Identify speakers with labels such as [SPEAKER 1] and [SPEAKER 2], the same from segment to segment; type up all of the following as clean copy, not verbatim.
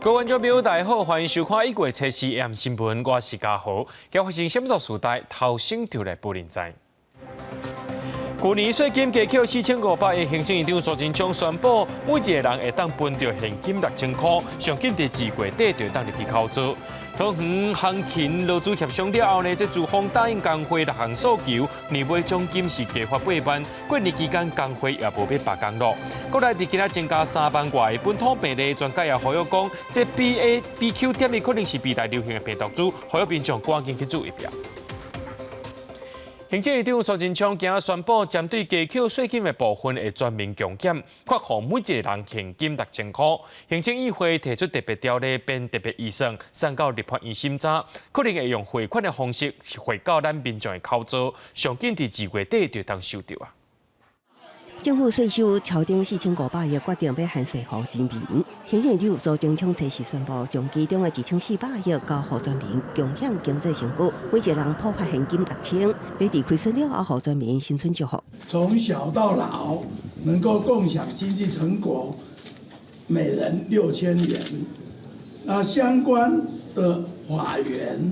[SPEAKER 1] 各位觀眾朋友，大家好，歡迎收看一月初四 AM 新聞，我是嘉豪。今發生什麼事代，頭先就來報您知。去年稅金加扣4500億，行政院長蘇貞昌宣布，每一個人會當分著現金6000箍，上緊佇2月底就會當入去扣稅。桃園航勤勞資協商了後呢，這資方答應工會六項訴求，年尾獎金是加發8萬，過年期間工會也無欲罷工囉。國內佇今仔增加3萬外本土病例，專家也呼籲講，這 BA BQ.1可能是未來流行的病毒株，呼籲民眾趕緊去注疫苗。行政院長蘇貞昌今仔宣布，針對加扣稅金的部分會全面強檢，發予每一個人現金6000箍。行政議會提出特別條例，編特別預算，送到立法院審查，可能會用匯款的方式匯到咱民眾的口座，上緊佇2月底就當收著啊。
[SPEAKER 2] 政府稅收超頂4500億，決定欲還稅予人民。行政院長蘇貞昌初四宣布，將其中的1400億交予全民，共享經濟成果。每一個人普發現金六千，欲佇開春了後，予全民新春祝福。
[SPEAKER 3] 從小到老能夠共享經濟成果，每人6000元。那相關的法源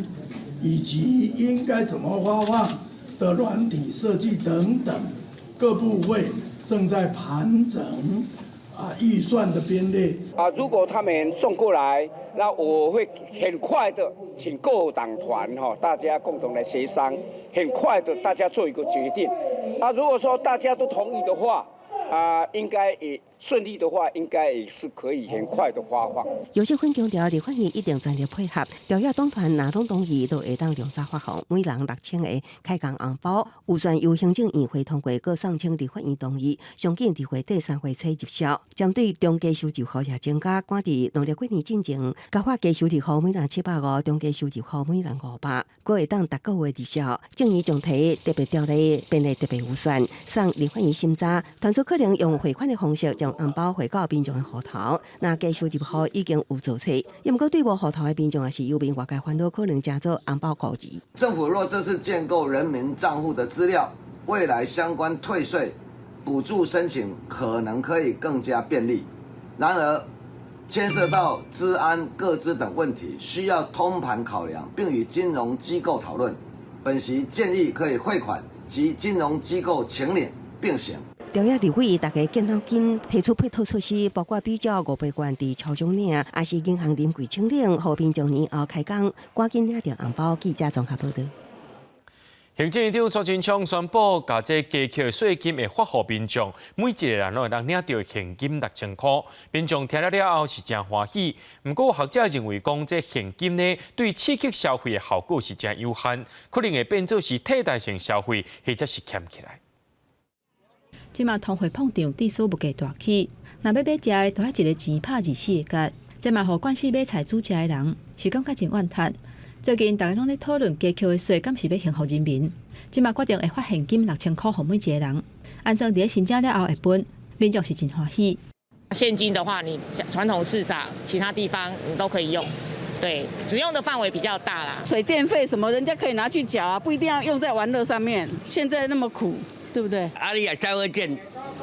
[SPEAKER 3] 以及應該怎麼發放的軟體設計等等，各部會正在盤整預算的編列。
[SPEAKER 4] 如果他們送過來，那我會很快的請各黨團哈，大家共同來協商，很快的大家做一個決定。如果說大家都同意的話，應該也順利的話，應該也是可以很快的發放。
[SPEAKER 2] 游錫堃強調，立法院一定全力配合，朝野黨團若攏同意，都會當量早發放每人六千个開工紅包。預算由行政院會通過，閣送請立法院同意，上緊2月底3月初入效。針對中低收入戶也增加，趕佇農曆過年進前，加發低收入戶每人750，中低收入戶每人500，閣會當逐個月入效。政院將提特別條例編列特別預算，送立法院審查，傳出可能用匯款的方式將紅包匯到民眾的戶頭。若低收入戶已經有做冊，毋過對無戶頭的民眾也是遊民外界煩惱，可能成做紅包孤兒。
[SPEAKER 5] 政府若這次建構人民賬戶的資料，未來相關退稅補助申請可能可以更加便利。然而，牽涉到資安、個資等問題，需要通盤考量，並與金融機構討論。本席建議可以匯款及金融機構請領並行。
[SPEAKER 2] 朝野立委逐家見腦筋，提出配套措施，包括比照五倍券佇超商領，抑是銀行臨櫃請領，予民眾年後開工，趕緊領著紅包。記者綜合報導。
[SPEAKER 1] 行政院長蘇貞昌宣布，共這加扣稅金會發予民眾，每一個人攏會當領著現金6000箍。民眾聽了了後是誠歡喜，毋過學者認為講，這現金呢對刺激消費的效果是誠有限，可能會變做是替代性消費，或者是儉起來。
[SPEAKER 6] 這馬通貨膨脹，致使物價大起，若欲買食的，都愛一个錢拍24个結。這嘛予慣勢買菜煮食的人，是感覺真怨嘆。最近逐家攏咧討論加扣的稅，敢是欲幸福人民？這馬決定會發現金6000箍予每一個人，按算佇咧申請了後會分，民眾是真歡喜。
[SPEAKER 7] 現金的話，你傳統市場、其他地方你都可以用，對，使用的範圍比較大啦。
[SPEAKER 8] 水電費什麼，人家可以拿去繳啊，不一定要用在玩樂上面。現在那麼苦，對不對？
[SPEAKER 9] 啊，你若消費券，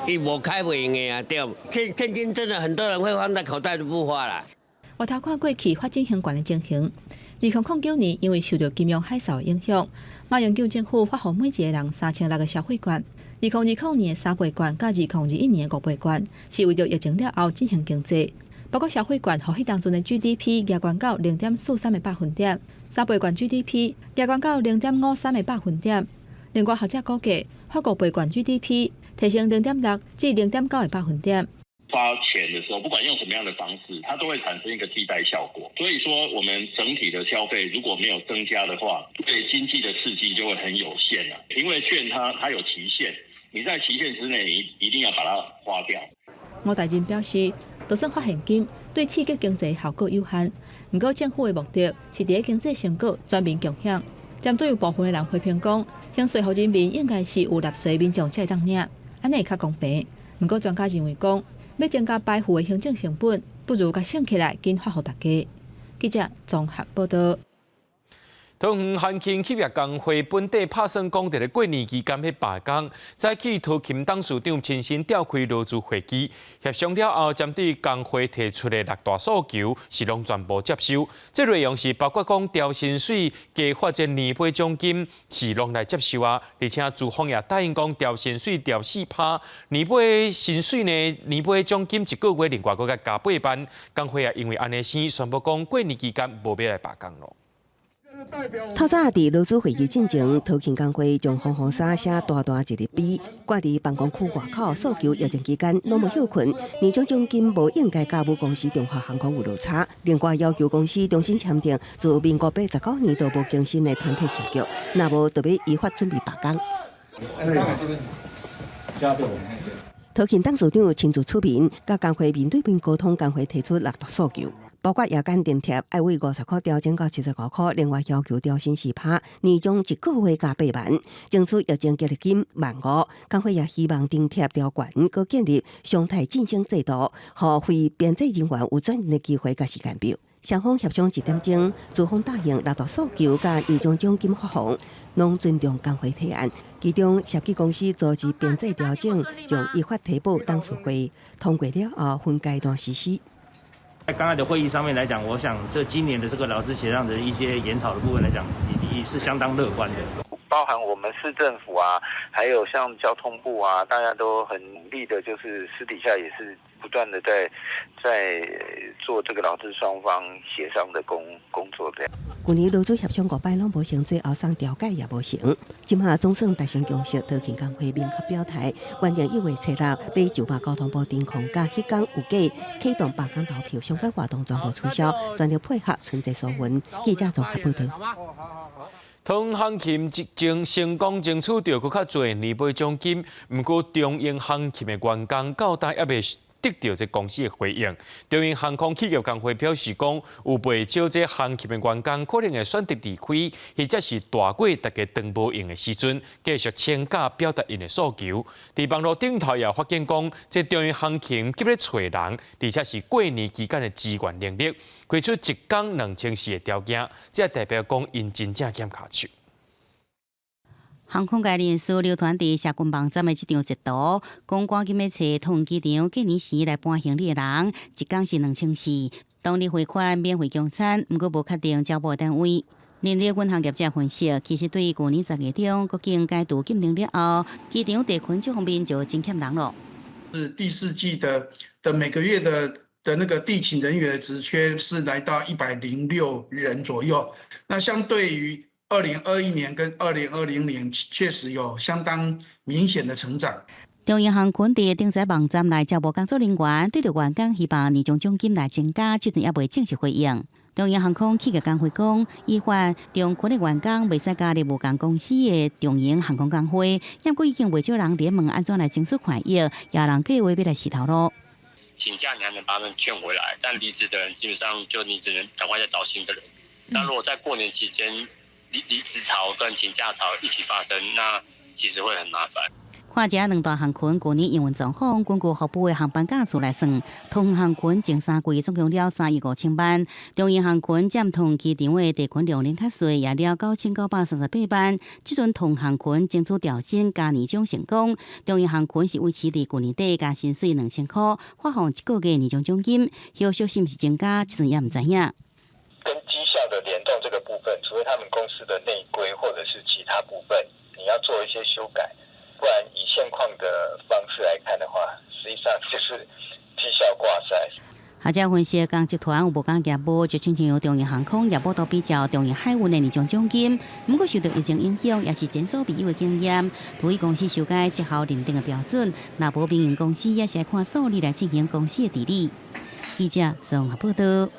[SPEAKER 9] 伊無開袂用的啊，對。現金真的很多人會放在口袋都不花啦。
[SPEAKER 6] 回頭看過去發展還懸的情形，2009年因為受著金融海嘯的影響，馬英九政府發予每一個人3600個消費券。2020年的三倍券，佮2021年的五倍券，是為著疫情了後振興經濟。包括消費券，予彼當陣的 GDP 加懸到0.43個百分點，三倍券 GDP 加懸到0.53個百分點。另外學者估計，發五倍券 GDP 提升0.6至0.9個百分點。
[SPEAKER 10] 發錢的時候，不管用什麼樣的方式，它都會產生一個替代效果。所以說，我們整體的消費如果沒有增加的話，對經濟的刺激就會很有限了。因為券它有期限，你在期限之內，你一定要把它花掉。
[SPEAKER 6] 吳大任表示，就算發現金，對刺激經濟效果有限。毋過政府的目的是佇咧經濟成果全民共享。針對有部分的人批評講，還稅予人民應該是有納稅民眾才會當領，按呢會較公平。毋過專家認為講，欲增加排富的行政成本，不如共省起來，緊發予大家。記者綜合報導。
[SPEAKER 1] 桃園航勤企業工會本底拍算講，佇咧過年期間欲罷工，早起桃勤董事長親身召開勞資會議，協商了後，針對工會提出的六大訴求，是攏全部接受。這內容是包括講調薪水、加發這年尾獎金，是攏來接受啊。而且資方也答應講調薪水調4%，年尾薪水呢，年尾獎金一個月另外閣加8萬。工會也因為按呢先宣布講過年期間無欲來罷工囉。
[SPEAKER 2] 透早佇勞資會議進前，桃勤工會將紅紅衫寫大大一個 B 掛佇辦公區外口，訴求疫情期間攏無歇睏，年終獎金無應該佮母公司中華航空有落差。另外要求公司重新簽訂自民國89年都無更新的團體協約，若無就欲依法準備罷工。桃勤董事長親自出面，佮工會面對面溝通，工會提出六大訴求。包括夜間津貼愛為50箍調整到75箍，另外要求調薪4%，年終一個月加8萬，爭取疫情激勵金1.5萬。工會也希望津貼調懸，閣建立常態晉升制度，予非編制人員有轉任的機會佮時間表。雙方協商一點鐘，資方答應六大訴求佮年終獎金發放，攏尊重工會提案。其中設計公司組織編制調整，將依法提報董事會通過了後，分階段實施。
[SPEAKER 11] 在剛才的會議上面來講，我想這今年的這個勞資協商的一些研討的部分來講，也是相當樂觀的。
[SPEAKER 12] 包含我們市政府啊，還有像交通部啊，大家都很努力的，就是私底下也是不斷的在做這個勞資雙方協商的工作這樣。
[SPEAKER 2] 去年勞資協商五擺攏無成，最後送調解也無成。這馬總算達成共識，桃勤工會明確表態，原定1月初6欲就罷交通部停礦，佮彼工有計啟動罷工投票，相關活動全部取消，全力配合春節疏運。記者綜合報導。
[SPEAKER 1] 桃園航勤爭成功爭取著閣較濟年尾獎金，毋過長榮航勤的員工到今猶未得著這公司的回應。長榮航空企業工會表示講，有袂少這航勤的員工可能會選擇離開，或者是大過大家當無閒的時陣，繼續請假表達𪜶的訴求。佇網路頂頭也發現講，這長榮航勤急咧揣人，而且是過年期間的支援能力，開出一工2400的條件，這代表講𪜶真正欠跤手。
[SPEAKER 13] 航空界人士流傳佇社群網站的這張截圖，講趕緊欲揣桃園機場過年時來搬行李的人，一工是2400，當日匯款免費供餐，毋過無確定招募單位。人力銀行業者分析，其實對舊年10月中國境解除禁令了後，機場地勤這方面就真欠人囉。
[SPEAKER 14] 是第四季的每個月的那個地勤人員的職缺是來到106人左右，那相對於2021年跟2020年確實有相當明顯的成長。
[SPEAKER 13] 長榮航空佇頂載網站內招募工作人員，對著員工希望年終獎金來增加，這陣猶未正式回應。長榮航空企業工會講，依法長群的員工袂使加入無仝公司的長榮航空工會，毋過已經袂少人佇問按怎來爭取權益，也有人計劃欲來試頭路。
[SPEAKER 15] 請假你還能把他們勸回來，但離職的人基本上就你只能趕快再找新的人。那如果在過年期間，離職潮跟請假潮一起發生，那其實會很麻煩。
[SPEAKER 13] 看這兩大航群舊年營運狀況，根據服務的航班架次來算，桃園航群前三季總共了3億5千萬，長榮航群佔桃園機場的地勤量能較細，也了9938班。這陣桃園航群爭取調薪加年終成功，長榮航群是維持佇舊年底加薪水2000箍，發放一個月年終獎金，後續是毋是增加，這陣也毋知影。
[SPEAKER 16] 跟績效的聯動這個部分，除非他們公司的內規或者是其他部分，你要做一些修改，不然以現況的方式來看的話，實際上就是績效掛帥。
[SPEAKER 13] 學者分析，仝集團有無仝業務，就親像長榮航空業務都比較長榮海運的年終獎金，毋過受到疫情影響，也是前所未有的經驗。除非公司修改績效認定的標準，若無民營公司也是愛看數字來進行公司的治理。記者綜合報導。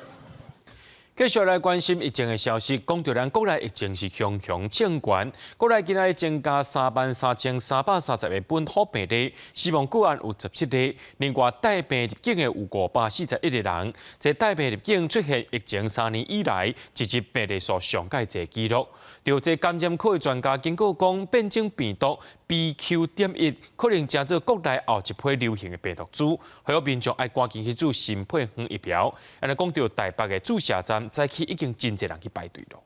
[SPEAKER 1] 繼續來關心疫情的消息，講著咱國內疫情是雄雄正懸，國內今仔增加33,330個本土病例，死亡個案有17例，另外帶病入境的有541個人。這帶病入境出現疫情3年以來一日病例數上蓋濟紀錄。著這感染科的專家警告講，變種病毒 BQ.1可能成做國內後一批流行的病毒株，呼籲民眾愛趕緊去注新配方疫苗。按呢講著台北的注射站，早起已經真濟人去排隊囉。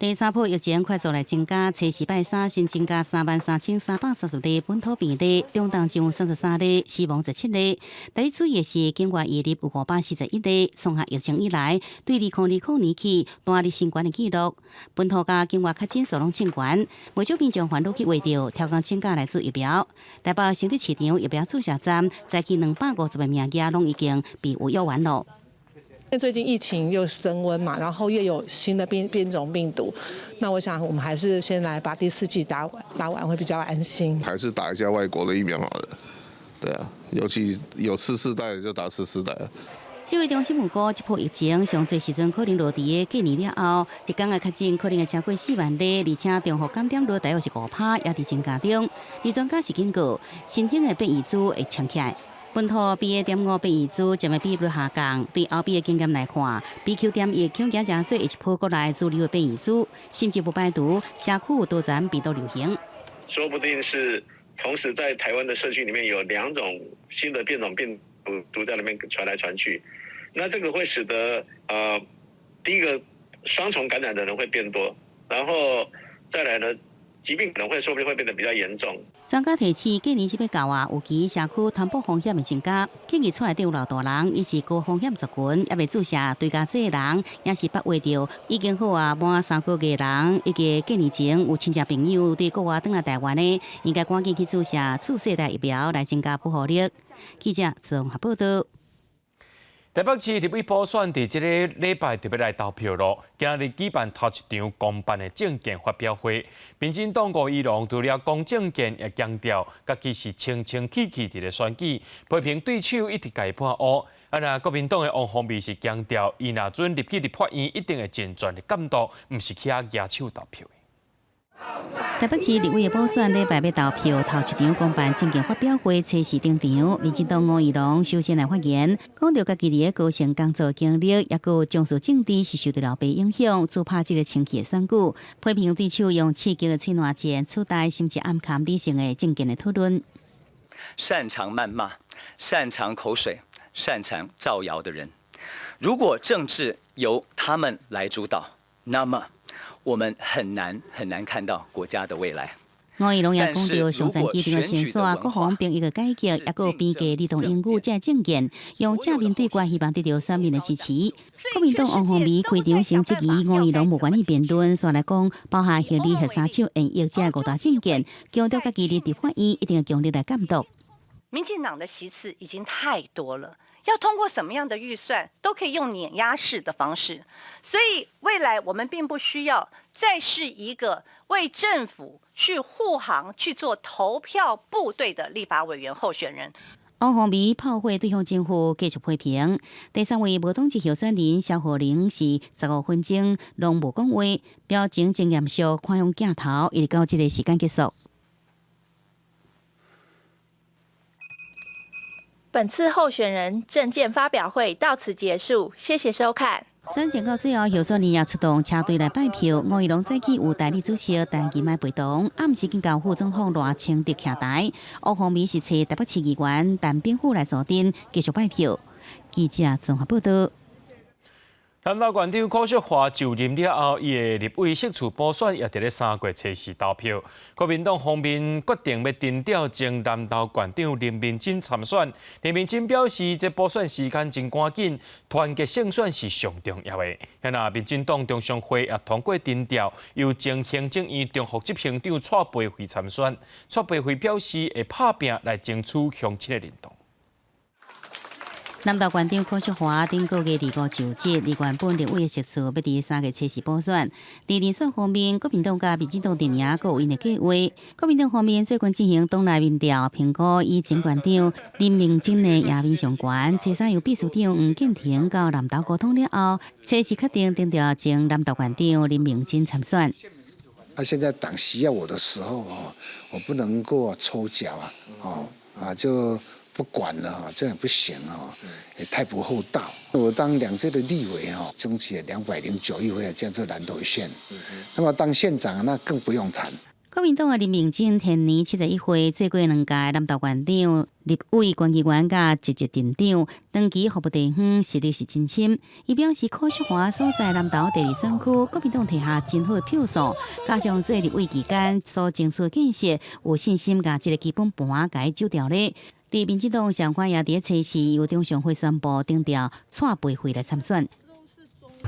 [SPEAKER 13] 第三波疫情快速來增加，初四拜三新增加33,330例本土病例，中重症有33例，死亡17例。特別注意的是，境外移入有541例，創下疫情以來對2020年起單日新懸的紀錄。本土佮境外確診數攏衝懸，袂少民眾煩惱去畫著，刁工請假來注疫苗。台北成德市場疫苗注射站，早起250個名額攏已經被預約完囉。
[SPEAKER 17] 最近疫情又升溫嘛，然後又有新的變種病毒，那我想我們還是先來把第四劑打完，打完會比較安心。
[SPEAKER 18] 還是打一下外國的疫苗好了，對啊，尤其有次世代就打次世代。
[SPEAKER 13] 指揮中心預估，這波疫情上濟時陣可能落佇個過年了後，一工的確診可能會超過4萬例，而且中和感染率大約是5%，也佇增加中。而專家是警告，新興的變異株會衝起來。本土 BA.5變異株將會比率下降，對歐美的經驗來看，BQ.1恐驚誠濟會一波國內主流的變異株，甚至不排除社區有多層病毒流行。
[SPEAKER 10] 說不定是同時在台灣的社區裡面有兩種新的變種病毒在裡面傳來傳去，那這個會使得第一個雙重感染的人會變多，然後再來呢，疾病可能會說不定會變得比較嚴重。
[SPEAKER 13] 專家提醒，過年這欲到啊，預期社區傳播風險會增加。建議厝內底有老大人，伊是高風險族群，猶未注射追加劑的人，也是捌畫著已經好啊滿3個月的人，以及過年前有親戚朋友佇國外轉來台灣的，應該趕緊去注射次世代疫苗來增加保護力。記者綜合報道。
[SPEAKER 1] 台北市立委補選佇這個禮拜就欲來投票囉。今日舉辦頭一場公辦的政見發表會，民進黨吳怡農除了講政見，也強調家己是清清氣氣佇咧選舉，批評對手一直共伊潑烏。啊，若國民黨的王鴻薇是強調，伊若準入去立法院，一定會盡全力監督，毋是去遐舉手投票。
[SPEAKER 13] 台北市立委的補選禮拜欲投票，頭一場公辦政見發表會，初四登場。民進黨吳怡農首先來發言，講著家己佇咧高雄工作經歷，抑閣有重視政治是受著老爸影響，主拍這个清氣的選舉，批評對手用刺激的喙瀾戰取代，甚至暗崁理性的政見的討論。
[SPEAKER 19] 擅長謾罵、擅長口水、擅長造謠的人，如果政治由他們來主導，那麼，我們很難很難看到國家的未來。
[SPEAKER 13] 吳怡農也講著上層基層的清算、國防兵役的改革，抑閣有邊界兒童英語這政見，用正面對決，希望得著選民的支持。國民黨王鴻薇開場先質疑吳怡農無願意辯論，煞來講包含核二、核三廠延役這五大政見，強調家己佇立法院一定會強力來監督。
[SPEAKER 20] 民進黨的席次已經太多了。要通過什麼樣的預算，都可以用碾壓式的方式，所以未來我們並不需要再是一個為政府去護航、去做投票部隊的立法委員候選人。
[SPEAKER 13] 王鴻薇炮火對向政府繼續批評。第三位無黨籍候選人蕭何玲是15分鐘攏無講話，表情真嚴肅，看向鏡頭，一直到這個時間結束。
[SPEAKER 21] 本次候選人政見發表會到此結束，謝謝收看。
[SPEAKER 13] 選戰到最後，候選人也出動車隊來拜票。吳怡農早起有代理主席陳其邁陪同，暗時緊交副總統賴清德徛台。王鴻薇是揣台北市議員陳炳甫來助陣，繼續拜票。記者綜合報道。
[SPEAKER 1] 南投縣長柯淑華就任了後，伊的立委席次補選也佇咧3月初四投票。國民黨方面決定欲徵調前南投縣長林明珍參選。林明珍表示，這補選時間真趕緊，團結勝選是上重要的。那民進黨中常會也通過徵調，由前行政院長副執行長蔡培慧參選。蔡培慧表示會拍拚來爭取鄉親的認同。
[SPEAKER 13] 南投縣長柯淑華頂個月25就職，而原本立委的席次欲佇3月初四補選。佇人選方面，國民黨佮民進黨陣營閣有𪜶的計畫。國民黨方面最近進行黨內民調，評估以前縣長林明珍的贏面上懸。初三由秘書長黃建庭到南投溝通了後，初四確定徵調前南投縣長林明珍參選。
[SPEAKER 22] 啊，現在黨需要我的時候哦，我不能夠抽腳啊，哦啊就。不管了哈，這樣不行哦，也太不厚道。我當兩屆的立委哈，爭取了209億回來建設南投縣。那麼當縣長那更不用談。
[SPEAKER 13] 國民黨的林明溱現年71歲，做過兩屆南投縣長、立委、縣議員佮一級鎮長，長期服務地方，實力是真深。伊表示，柯淑華所在南投第二選區，國民黨提下真好的票數，加上做立委期間所爭取的建設，有信心共這个基本盤共伊守牢咧。佇民進黨相關也佇咧測試，由中常會宣布定調蔡培慧來參選。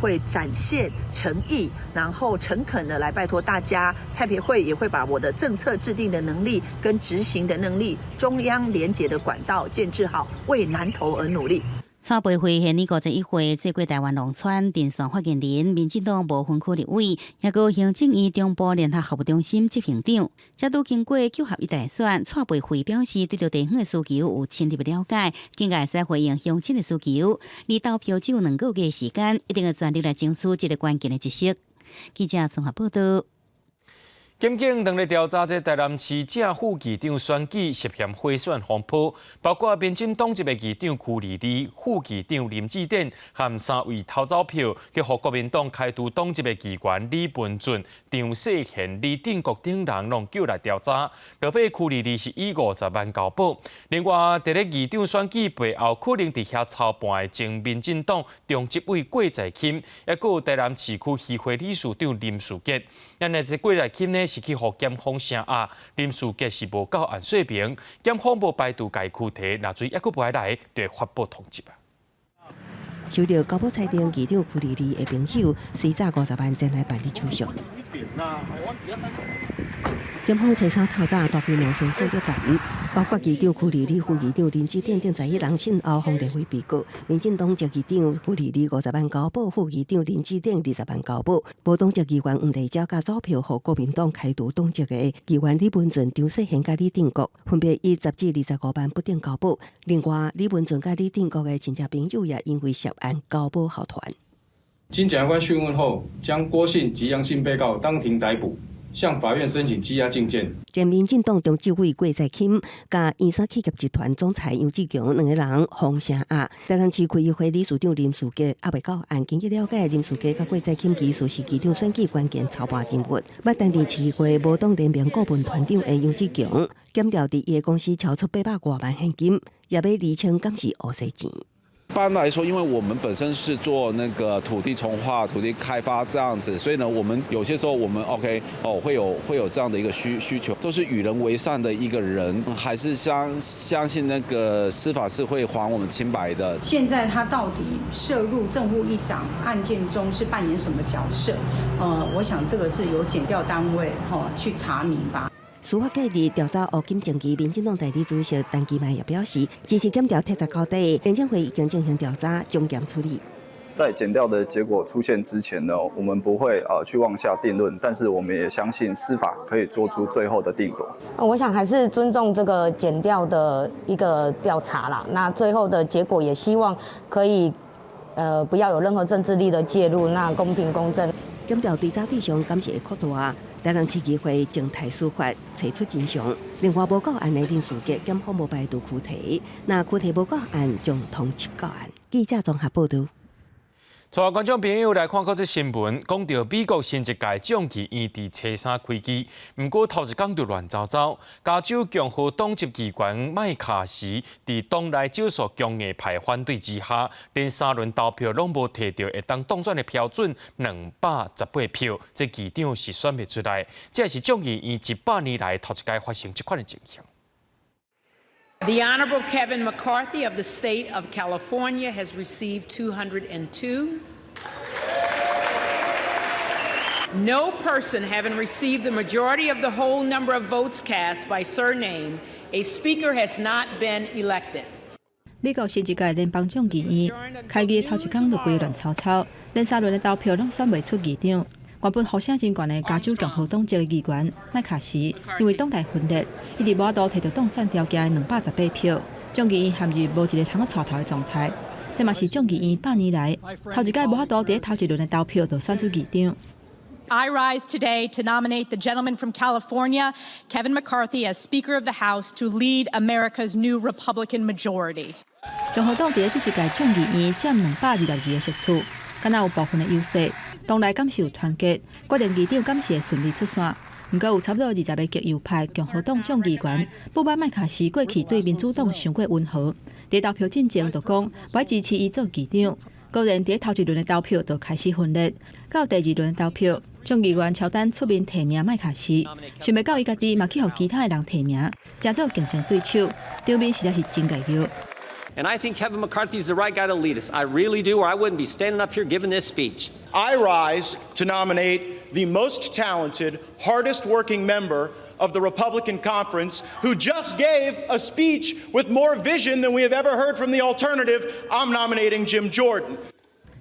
[SPEAKER 3] 會展現誠意，然後誠懇的來拜託大家。蔡培慧也會把我的政策制定的能力跟執行的能力，中央連結的管道建置好，為南投而努力。
[SPEAKER 13] 蔡培慧現年51歲，做過臺灣農村電商發言人、民進黨無分區立委，也閣行政院中部聯合服務中心執行長。這拄經過九合一大選，蔡培慧表示對著地方的需求有深入的了解，更加會使回應鄉親的需求。離投票只有2個月時間，一定會全力來爭取這个關鍵的一席。記者綜合報道。
[SPEAKER 1] 檢警正咧調查這台南市正副議長選舉涉嫌賄選風波，包括民進黨籍的議長邱莉莉、副議長林志典，含三位偷走票，去予國民黨開除黨籍的議員李文俊、張世賢、李定國等人，攏叫來調查。落尾邱莉莉是以50萬交保。另外，佇咧議長選舉背後可能佇遐操辦的前民進黨中執委郭在欽，抑閣有台南市區議會理事長林士傑。因為這郭在欽呢是去予檢方聲押，林士傑是無到案說明，檢方無排除共伊拘提，若最抑閣無愛來，就會發布通緝啊。
[SPEAKER 2] 收到交保裁定，議長邱莉莉的朋友隨早50萬前來辦理手續。檢方初三透早大規模搜索約談，包括議長邱莉莉、副議長林志典等11人訊後，封電話被告。民進黨籍議長邱莉莉50萬交保，副議長林志典20萬交保。無黨籍議員黃麗嬌共走票予國民黨開除黨籍的議員李文俊、張世賢佮李定國，分別以10至25萬不等交保。另外，李文俊佮李定國的親戚朋友也因為涉案交保予傳。
[SPEAKER 4] 經檢察官訊問後，將郭姓及楊姓被告當庭逮捕，向法院申請羈押禁見。
[SPEAKER 2] 前民進黨中執委郭在欽、佮燕山企業集團總裁楊志強兩个人封聲押。台南市區議會理事長林士傑猶未到案，根據了解，林士傑佮郭在欽其實是議長選舉關鍵操盤人物。捌擔任市議會無黨聯盟顧問團長的楊志強，檢調佇伊的公司超出800外萬現金，也欲釐清敢是烏洗錢。
[SPEAKER 23] 一般來說，因為我們本身是做那個土地重劃、土地開發這樣子，所以呢，我們有些時候我們 OK 哦，會有這樣的一個需求，都是與人為善的一個人，還是相信那個司法是會還我們清白的。
[SPEAKER 24] 現在他到底涉入正副議長案件中是扮演什麼角色？我想這個是由檢調單位哈去查明吧。
[SPEAKER 2] 司法界佇調查胡錦前期，民進黨代理主席陳其邁也表示，支持檢調徹查到底，廉政會已經進行調查，從嚴處理。
[SPEAKER 25] 在檢調的結果出現之前呢，我們不會去妄下定論，但是我們也相信司法可以做出最後的定奪。
[SPEAKER 26] 我想還是尊重這個檢調的一個調查啦。那最後的結果也希望可以，不要有任何政治力的介入，那公平公正。
[SPEAKER 2] 檢調追查對象敢是會擴大，台南市議會靜態司法，揣出真相。另外，無到案的林士傑，檢方無排除拘提，若拘提無到案，將通緝到案。記者綜合報導。
[SPEAKER 1] 帶觀眾朋友來看閣這新聞，講著美國新一屆眾議院佇初三開機，毋過頭一工就亂糟糟。加州共和黨籍議員麥卡錫佇黨內少數強硬派反對之下，連三輪投票攏無提著會當當選的標準218票，這議長是選袂出來。這是眾議院100年來頭一擺發生這款的情形。
[SPEAKER 27] The Honorable Kevin McCarthy of the state of California has received 202. No person having received the majority of the whole number of votes cast by surname, a speaker has not been elected.
[SPEAKER 6] 美國新一屆聯邦眾議院開議頭一工就規亂糟糟，連三輪的投票攏選袂出議長。原本呼聲真懸的加州共和黨籍議員麥卡錫，因為黨內分裂，一直無法度提著當選條件的218票，眾議院陷入無一个通好帶頭的狀態。這嘛是眾議院100年來頭一擺無法度佇頭一輪的投票就選出議長。
[SPEAKER 28] I rise today to nominate the gentleman from California, Kevin McCarthy, as Speaker of the House to lead America's new Republican majority.
[SPEAKER 6] 共和黨佇這一屆眾議院佔222个席次，敢若有部分的優勢。黨內敢是有團結，決定議長敢是會順利出線。毋過有差不多20个極右派共和黨眾議員不滿麥卡錫過去對民主黨傷過溫和，佇投票進前就講欲支持伊做議長。果然佇頭一輪的投票就開始分裂，到第二輪投票，眾議員喬丹出面提名麥卡錫，想袂到伊家己嘛去予其他的人提名，成做競爭對手，場面實在是真熱鬧。
[SPEAKER 5] And I think Kevin McCarthy is the right guy to lead us. I really do, or I wouldn't be standing up here giving this speech.
[SPEAKER 7] I rise to nominate the most talented, hardest working member of the Republican conference who just gave a speech with more vision than we have ever heard from the alternative. I'm nominating Jim Jordan.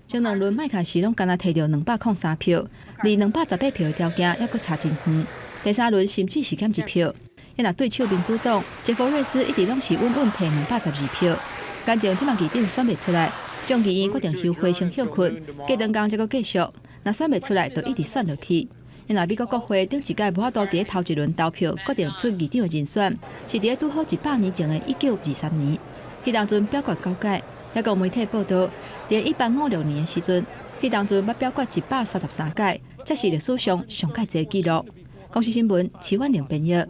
[SPEAKER 6] 前兩輪麥卡錫攏干焦提著203票，離218票的條件猶閣差真遠。第三輪甚至是減一票。若對手民主黨傑弗瑞斯一直攏是穩穩提212票。感情這馬議長選袂出來，眾議院決定休會先歇睏，過兩工才閣繼續。若選袂出來，就一直選落去。若美國國會頂一屆無法度佇頭一輪投票決定出議長的人選，是佇拄好100年前的1923年。彼當陣表決九屆，抑閣有媒體報道，佇1856年的時陣，彼當陣捌表決133屆，這是歷史上上蓋濟紀錄。公視新聞，徐婉玲編譯。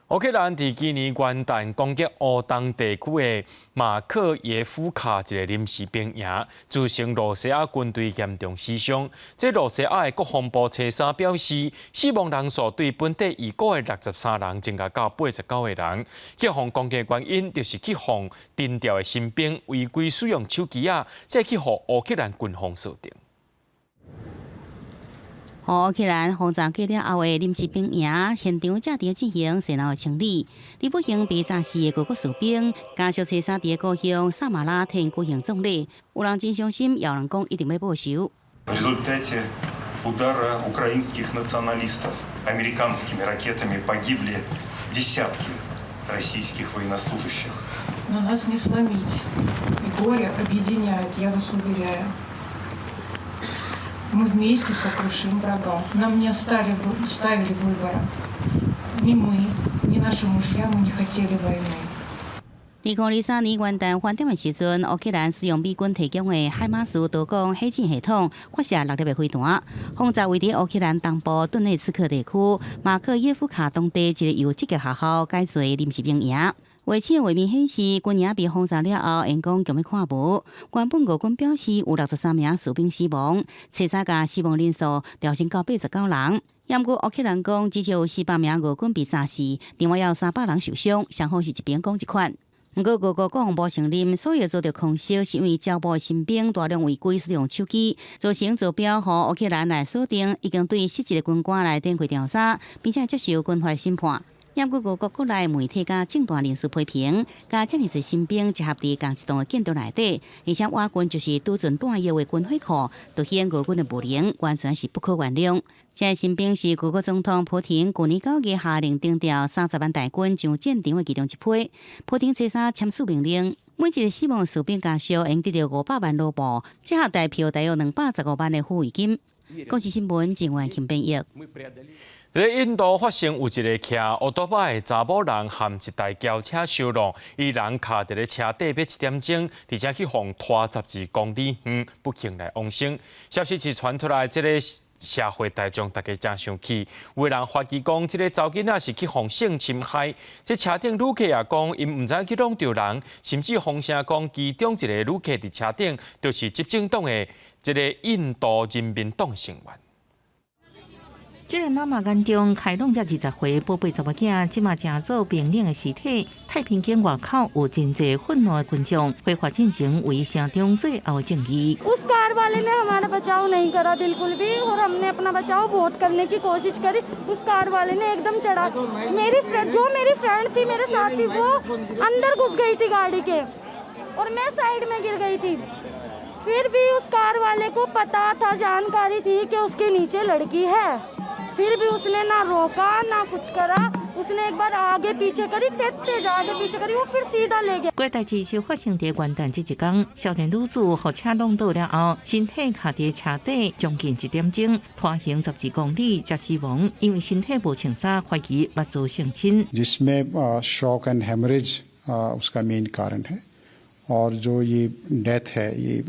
[SPEAKER 1] 烏克蘭佇今年元旦攻擊烏東地區的馬克耶夫卡一个臨時兵營，造成羅西亞軍隊嚴重死傷。這羅西亞的國防部初三表示，死亡人數對本底預估的63人增加到89個人。去予攻擊的原因就是去予徵調的新兵違規使用手機仔，這去予烏克蘭軍方鎖定。
[SPEAKER 13] 烏克蘭轟炸過了後的臨時兵營現場正佇進行善後清理。佇不幸被炸死的俄國士兵，家屬初三佇故鄉薩馬拉提舉行葬禮，有人真傷心，也有人講一定欲報仇。
[SPEAKER 8] В результате удара украинских националистов американскими ракетами погибли десятки российских военнослужащих.
[SPEAKER 9] Но нас не сломить. И горе объединяет, я вас уверяю. Мы вместе сокрушим врага. Нам не оставили выбора. Ни мы, ни наши мужья, мы не хотели войны.
[SPEAKER 13] 2023年元旦翻點的時陣，烏克蘭使用美軍提供的海馬斯多管火箭系統發射六粒的飛彈，轟炸位佇烏克蘭東部頓涅茨克地區馬克耶夫卡當地一个由職業學校改造的臨時兵營。衛星畫面顯示，軍營被轟炸了後，煙光強欲看無。原本俄軍表示有63名士兵死亡，初三共死亡人數調升到89人。毋過烏克蘭講，至少有400名俄軍被炸死，另外有300人受傷，雙方是一邊講一款。毋過俄國國防部承認，所以遭著空襲是因為招募新兵大量違規使用手機，造成坐標予烏克蘭來鎖定，已經對失職的軍官來展開調查，並且接受軍法審判。毋過俄國國內媒體佮政壇人士批評，共遮爾濟新兵集合佇仝一棟的建築內底，而且倚近就是儲存彈藥的軍火庫，凸顯俄軍的無能，完全是不可原諒。這个新兵是俄國總統普廷舊年9月下令徵調30萬大軍上戰場的其中一批。普廷初三簽署命令，每一个死亡士兵家屬應得著500萬盧布，折合台票大約215萬的撫慰金。公視新聞鄭婉琴編譯。
[SPEAKER 1] 佇印度發生有一个騎烏多擺的查某人和一台轎車相挵，伊人卡佇咧車底欲一點鐘，而且去予拖12公里遠，不幸來往生。消息一傳出來，這个社會大眾大家誠生氣，有人懷疑講，這个查某囡仔是去予性侵害。這車頂旅客也講，𪜶毋知去挵著人，甚至風聲講，其中一個旅客佇車頂就是執政黨的這个印度人民黨成員。
[SPEAKER 11] 這个媽媽眼中開朗遮20歲寶貝查某囝，這馬成做冰冷的屍體。太平間外口有真濟憤怒的群眾，恢復進前為城中最後的正義。
[SPEAKER 12] उस कार वाले ने हमारा बचाव नहीं करा बिल्कुल भी और हमने अपना बचाव बहुत करने की कोशिश करी। उस कार वाले ने एकदम चढ़ा मेरी फ्रेंड, जो मेरी फ्रेंड थी, मेरे साथ थी, वो अंदर घुस गई थी गाड़ी के और मैं साइड में गिर गई थी। फिर भी उस कार वाले को पता था, जानकारी थी कि उसके नीचे लड़की है। फिर भी उसने ना रोका, ना कुछ करा। उसने एक बार आगे पीछे करी, तेज तेज आगे पीछे करी, वो फिर सीधा ले गया。
[SPEAKER 11] 這代誌是發生佇元旦這一天，少年女子予車挵倒了後，身體卡佇車底將近一點鐘，拖行12公里才死亡，因為身體無穿衫，懷疑捌遭性侵。
[SPEAKER 14] जिसमें shock and haemorrhage उसका मेन कारण है और जो ये डेथ है, ये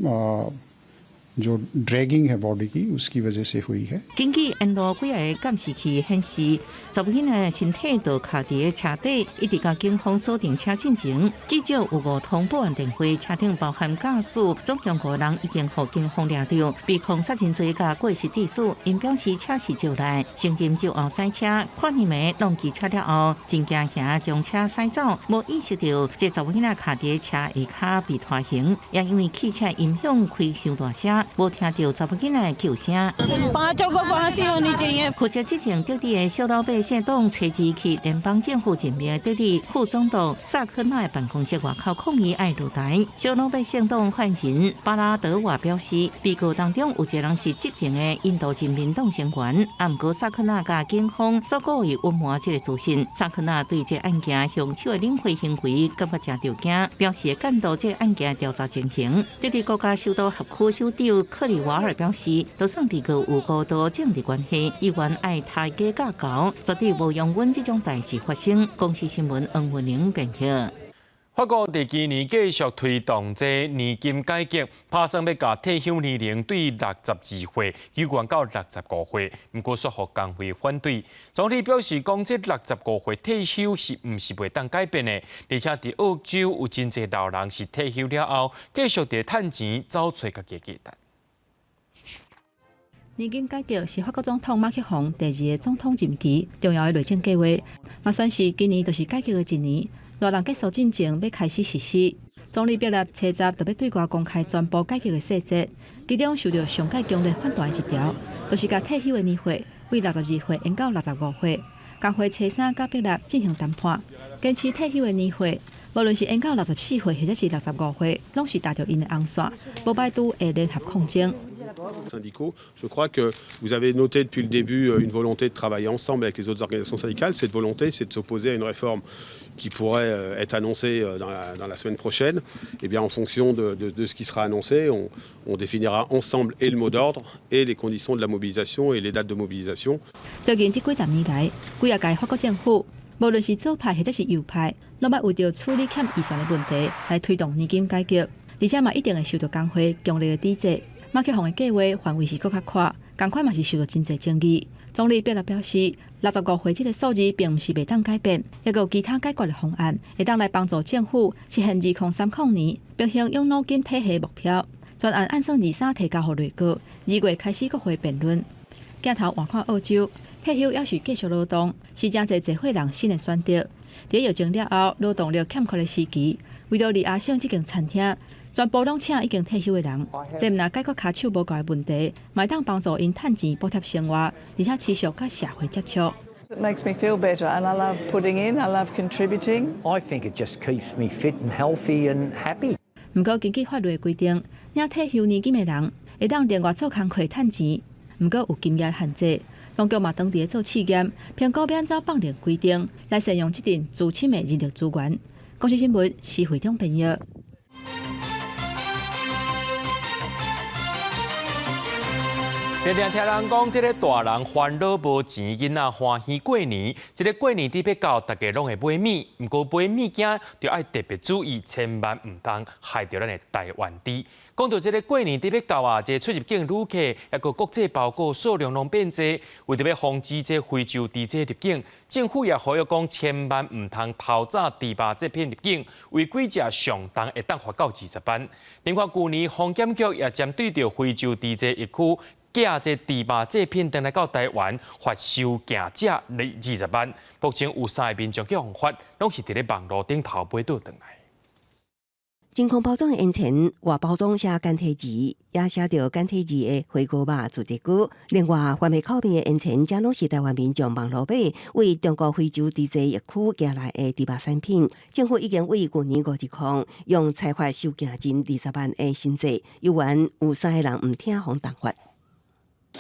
[SPEAKER 14] जो ड्रैगिंग है बॉडी की उसकी वजह से हुई है。
[SPEAKER 11] 根據沿路幾个監視器顯示，查某囡仔身體就卡佇車底，一直共警方鎖定車進前，至少有五通報案電話，車頂包含駕駛，總共五個人已經予警方掠著，被控殺人罪佮過失致死。𪜶表示車是借來，承認酒後駛車，看見暝弄機車了後，真驚嚇將車駛走，無意識著這查某囡仔卡佇車下跤被拖行，也因為汽車音響開傷大聲，無聽著查某囡仔叫聲。負責執政德里的小老百姓黨初二去聯邦政府任命德里副總督薩克納的辦公室外口抗議愛落台。小老百姓黨發言人巴拉德瓦表示，被告當中有一個人是執政的印度人民黨成員，啊，毋過薩克納共警方做故意隱瞞這個資訊。薩克納對這案件兇手的領會行為感覺誠著驚，表示會監督這個案件調查情形。德里國家首都轄區首長克里瓦爾表示，多數被告有高度政治關係，議員愛殺雞教狗，絕對無容忍這種代誌發生。公視新聞黃文玲編譯。
[SPEAKER 1] 法國佇今年繼續推動這年金改革，拍算欲共退休年齡對62歲，延到65歲，毋過煞予工會反對。總理表示講，這六十五歲退休是毋是袂當改變的？而且佇澳洲有真濟老人是退休了後，繼續佇趁錢，走揣家己的價值。
[SPEAKER 6] 年金改革是法國總統馬克宏第二個總統任期重要的內政計劃，嘛宣示今年就是改革的一年。熱人結束進前欲開始實施。總理別列初十就欲對外公開宣布改革的細節，其中受著上蓋強烈反對的一條，就是共退休的年歲對62歲延到65歲。工會初三佮別列進行談判，堅持退休的年歲，無論是延到64歲或者是六十五歲，攏是踏著𪜶的紅線，無排除會聯合抗爭。
[SPEAKER 10] Syndicaux. Je crois que vous avez noté depuis le début une volonté de travailler ensemble avec les autres organisations syndicales. Cette volonté, c'est de s'opposer à une réforme qui pourrait être annoncée dans la semaine prochaine. Et bien, en fonction de ce qui sera annoncé, on définira ensemble et le mot d'ordre et les conditions de la mobilisation et les dates de mobilisation.
[SPEAKER 6] 最近這幾十年來，幾若屆法國政府，無論是左派或者是右派，攏捌為著處理欠預算的問題來推動年金改革，而且嘛一定會受著工會強烈的抵制。馬克宏的計劃範圍是閣較闊，仝款嘛是受著真濟爭議。總理別列表示，六十五歲這个數字並毋是袂當改變，猶閣有其他解決的方案，會當來幫助政府實現2030年平衡養老金體系目標。專案按算23提交予內閣，2月開始國會辯論。鏡頭換看澳洲，退休猶是繼續勞動，是誠濟濟歲人新的選擇。佇疫情了後，勞動力欠缺的時期，維多利亞省這間餐廳全部攏請已經退休的人，這毋但解決跤手無夠的問題，嘛會當幫助𪜶趁錢補貼生活，而且持續佮社會接觸。
[SPEAKER 15] It makes me feel better, and I love putting in, I love contributing.
[SPEAKER 16] I think it just keeps me fit and healthy and happy.
[SPEAKER 6] 毋過根據法律的規定，領退休年金的人會當另外做工課趁錢，毋過有金額限制。當局嘛當佇咧做試驗，評估欲按怎放任規定來善用這陣資深的人力資源。公視新聞施惠中編譯。
[SPEAKER 1] 常常聽人講，這个大人煩惱無錢，囡仔歡喜過年。這个過年佇欲到，大家攏會買物，毋過買物件就愛特別注意，千萬毋通害著咱的台灣豬。講著這个過年佇欲到啊，這個出入境旅客抑閣國際包裹數量攏變濟，為著欲防止這非洲豬隻入境，政府也呼籲講，千萬毋通偷走豬肉製品入境，違規者上重會當罰到20萬。另外，舊年防檢局也針對著非洲豬隻疫區寄這豬肉製品轉來到台灣，罰收件者20萬。目前有三个民眾去予罰，攏是佇咧網路頂頭買倒轉來。
[SPEAKER 2] 真空包裝的煙腸外包裝寫簡體字，也寫著簡體字的火鍋肉做地糕。另外，番麥口味的煙腸，這攏是台灣民眾網路買，為中國非洲豬隻疫區寄來的豬肉產品。政府已經為舊年5月用裁罰收件人20萬的新制，猶原有三个人毋聽予重罰。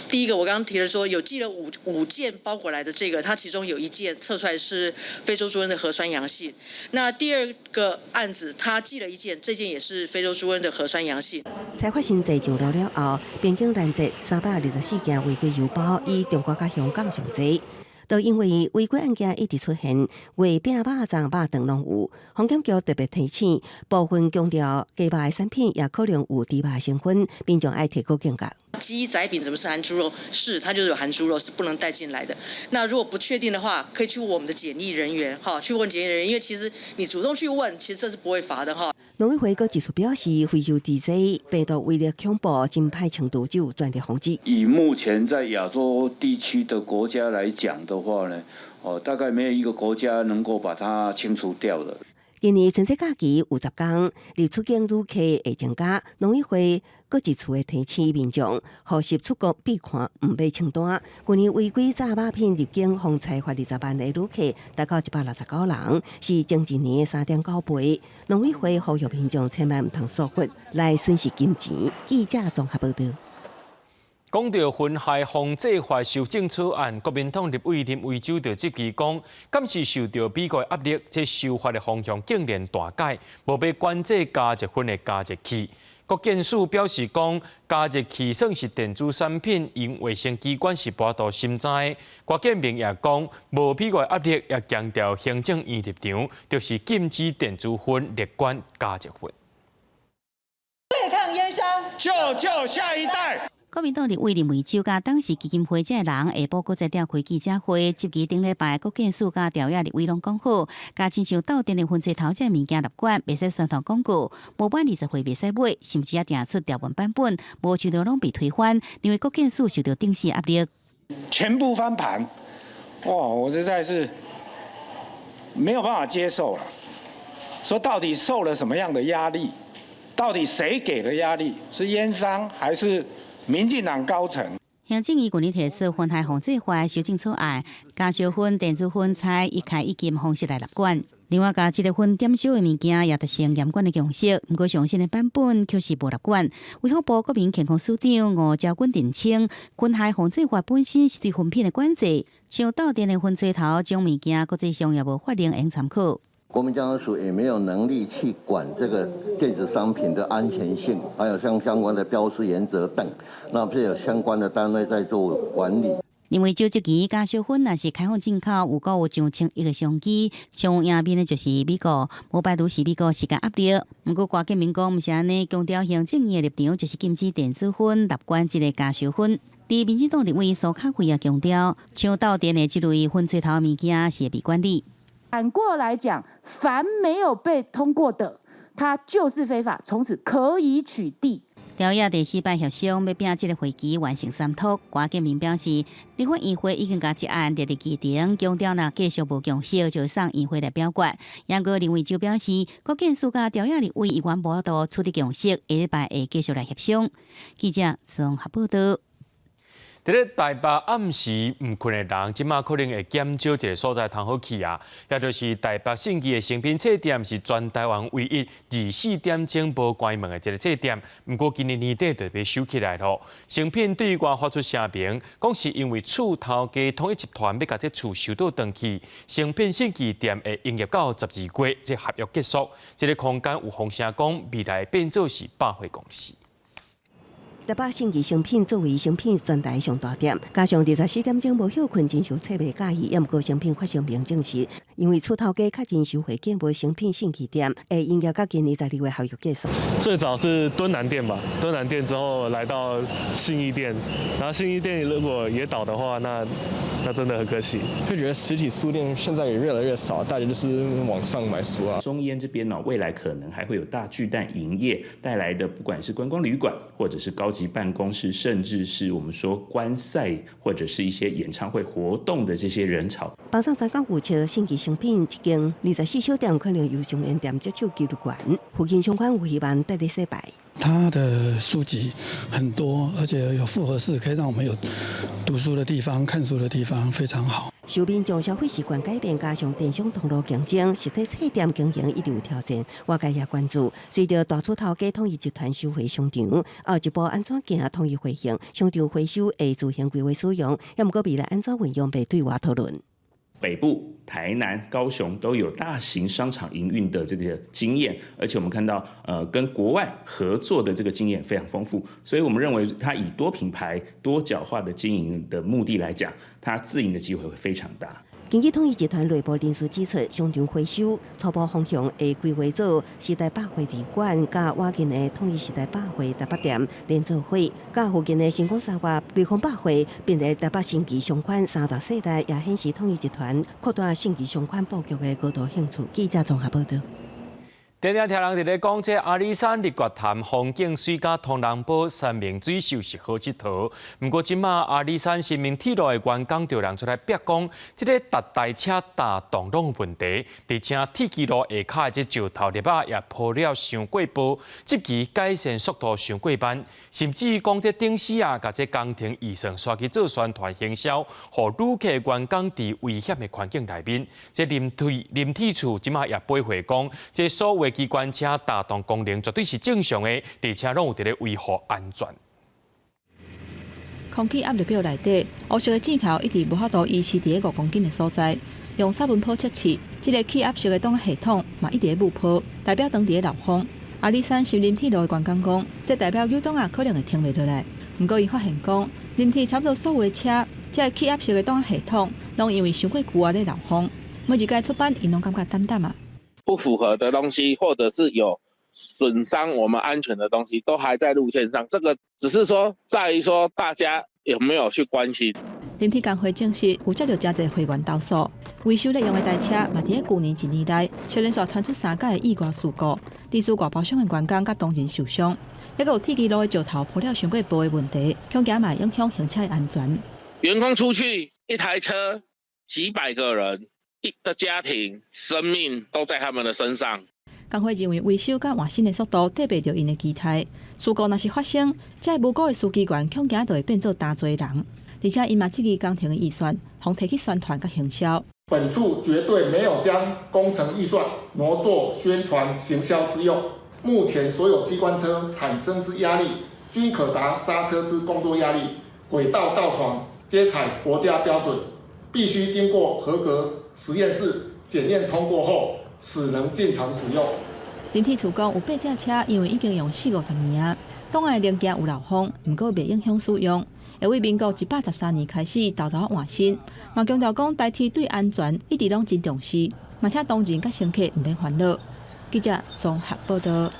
[SPEAKER 17] 第一個，我剛剛提了說有寄了五件包裹來的這個，它其中有一件測出來是非洲豬瘟的核酸陽性。那第二個案子，他寄了一件，這件也是非洲豬瘟的核酸陽性。
[SPEAKER 2] 裁罰新制上路了後，邊境攔截324件違規郵包，以中國佮香港上濟。都因為違規案件一直出現，月餅、肉粽、肉腸攏有。防檢局特別提醒，部分強調雞肉的產品也可能有豬肉的成分，民眾愛提高警覺。
[SPEAKER 17] 雞仔餅怎麼是含豬肉？是，它就是有含豬肉，是不能帶進來的。那如果不確定的話，可以去問我們的檢疫人員，哈，去問檢疫人員，因為其實你主動去問，其實這是不會罰的，哈。
[SPEAKER 2] 農委會閣指出表示，非洲豬瘟病毒威力恐怖，真歹程度就有全力防止。
[SPEAKER 3] 以目前在亞洲地區的國家來講的話呢，哦，大概沒有一個國家能夠把它清除掉的。
[SPEAKER 2] 今年春節假期有10天，離出境旅客會增加。農委會閣一次的提醒民眾，予實出國必看毋買清單。去年違規炸肉品入境，封裁罰20萬的旅客，達到169人，是前一年的3.9倍。農委會呼籲民眾千萬毋通疏忽，來損失金錢。記者綜合報道。
[SPEAKER 1] 講到薰害防制法修正草案，國民黨立委林為洲就質疑講，敢是受著美國壓力，這修法的方向竟然大改，無欲管制加熱薰的加熱器。國健署表示講，加熱器算是電子產品，𪜶衛生機關是無法度審查的。郭建明也講，無美國壓力，也強調行政院立場，就是禁止電子薰，列管加熱薰。
[SPEAKER 4] 對抗煙商，
[SPEAKER 7] 救救下一代。
[SPEAKER 13] 國民黨立委林為洲佮董事基金會這个人下晡閣再召開記者會，質疑頂禮拜國健署佮朝野立委攏講好，共親像鬥陣的薰吹頭這物件納管，袂使宣傳廣告，無滿20歲袂使買，甚至也訂出條文版本，無想著攏被推翻，認為國健署受著頂死壓力。
[SPEAKER 18] 全部翻盤，哇！我實在是沒有辦法接受了。說到底受了什麼樣的壓力？到底誰給的壓力？是煙商還是民進黨高層？
[SPEAKER 13] 行政院去年提出薰害防制法修正草案，共燒薰、電子薰採一開一禁方式來納管。另外，共這個薰點燒的物件也達成嚴管的共識，毋過上新的版本卻是無納管。衛福部國民健康署長吳釗珺澄清，薰害防制法本身是對薰品的管制，像鬥陣的薰吹頭這種物件，國際上也無法令會參考。
[SPEAKER 19] 國民健康署也沒有能力去管這個電子商品的安全性，還有相關的標示原則等，那是有相關的單位在做管理。
[SPEAKER 13] 因為就這期加燒薰若是開放進口，有夠有上千億的商機，上有贏面的就是美國，無排除是美國施加壓力。毋過郭建明講，毋是按呢，強調行政院的立場就是禁止電子薰，納管這個加燒薰。佇民進黨立委蘇巧慧也強調，像鬥陣的這類薰吹頭物件是會被管理。
[SPEAKER 20] 反過來講，凡沒有被通過的，它就是非法，從此可以取締。
[SPEAKER 13] 朝野第四擺協商，欲拚這个會期完成三讀。郭建明表示，立法院會已經共這案列入議程，強調若繼續無共識，就送院會來表決。毋過林為洲表示，國健署佮朝野立委依然無法度取得共識，下禮拜會繼續來協商。記者綜合報道。
[SPEAKER 1] 佇咧台北暗時毋睏的人，這馬可能會減少一个所在通好去啊，也就是台北信義的誠品冊店是全台灣唯一24點鐘無關門的一个冊店。毋過今年年底就欲收起來囉。誠品對外發出聲明，講是因為厝頭家統一集團欲共這厝收倒轉去，誠品信義店會營業到12月，這合約結束。這个空間有風聲講未來變做是百貨公司。
[SPEAKER 2] 台北信義誠品作為誠品全台上大店，加上24點鐘無歇睏，真受冊迷佮意。也毋過誠品發聲明證實，因為厝頭家確認收回建無誠品信義店，會營業到今年12月合約結束。
[SPEAKER 21] 最早是敦南店吧，敦南店之後來到信義店，然後信義店如果也倒的話，那真的很可惜。
[SPEAKER 22] 就覺得實體書店現在也越來越少，大家就是網上買書啊。
[SPEAKER 23] 松菸這邊呢，未來可能還會有大巨蛋營業帶來的，不管是觀光旅館，或者是高級辦公室，甚至是我們說觀賽或者是一些演唱會活動的這些人潮。
[SPEAKER 2] 包上專講預測，信義誠品一間24小店可能由松菸店接手紀錄權，附近商圈有希望得咧洗牌。
[SPEAKER 29] 它的書籍很多，而且有複合式，可以讓我們有讀書的地方、看書的地方，非常好。
[SPEAKER 2] 受民眾消費習慣改變，加上電商通路競爭，實體冊店經營一直有挑戰。外界也關注，隨著大厝頭家統一集團收回商場，後一步按怎行統一回應，商場回收會自行規劃使用，也毋過未來按怎運用，欲對外討論。
[SPEAKER 23] 北部、台南、高雄都有大型商場營運的這個經驗，而且我們看到，跟國外合作的這個經驗非常豐富，所以我們認為它以多品牌、多角化的經營的目的來講，它自營的機會會非常大。
[SPEAKER 2] 根據統一集團內部人士指出，商場回收初步方向會規劃做時代百貨二館，佮倚近的統一時代百貨台北店連做伙，佮附近的星光三月瑞豐百貨，並佇台北新奇商圈三大勢內，也顯示統一集團擴大新奇商圈布局的高度興趣。記者綜合報道。
[SPEAKER 1] 定定聽人佇咧講，這阿里山日月潭風景水佮銅人堡山明水秀是好𨑨迌。毋過這馬阿里山新明鐵路的員工就人出來逼講，這个踏台車踏動攏有問題，而且鐵支路下跤的這石頭粒仔也鋪了傷過薄，這期改善速度傷過慢，甚至講這頂時啊，共這工程預算刷去做宣傳行銷，予旅客員工佇危險的環境內面。這林鐵處這馬也回回講，這所謂機關車踏動功能絕對是正常的，而且攏有佇咧維護安全。
[SPEAKER 6] 空氣壓力表內底，烏色的箭頭一直無法度維持佇咧5公斤的所在。用三文波測試，這个氣壓式的擋系統嘛一直咧冒泡，代表當佇咧漏風。阿里山森林鐵路的員工講，這代表扭檔仔可能會停袂落來。毋過伊發現講，林鐵差不多所有的車，這个氣壓式的擋系統，攏因為傷過舊啊咧漏風。每一屆出班，𪜶攏感覺膽膽啊。
[SPEAKER 5] 不符合的東西，或者是有損傷我們安全的東西，都還在路線上。這個只是說，在於說大家有沒有去關心。
[SPEAKER 6] 林鐵工會證實，有接到誠濟會員投訴，維修咧用的台車嘛，佇咧舊年一年內，小連續傳出三擺的意外事故，致使外包商的員工佮當人受傷，抑閣有鐵支路的石頭鋪了傷過薄的問題，恐驚嘛影響行車的安全。
[SPEAKER 5] 員工出去一台車，幾百個人，一個家庭，生命都在他們的身上。
[SPEAKER 6] 工會認為維修佮換新的速度綴袂著𪜶的期待，事故若是發生，這个無辜的司機員恐驚就會變做擔罪人。而且𪜶嘛質疑工程的預算，予提去宣傳佮行銷。
[SPEAKER 8] 本處絕對沒有將工程預算挪作宣傳行銷之用。目前所有機關車產生之壓力，均可達剎車之工作壓力。軌道道床皆採國家標準，必須經過合格實驗室檢驗通過後，始能進場使用。
[SPEAKER 6] 林鐵處講，有八架車因為已經用四五十年啊，檔案零件有漏風，毋過袂影響使用。會為民國113年開始沓沓換新，嘛強調講台鐵對安全一直攏真重視，嘛請當人佮乘客毋免煩惱。記者綜合報道。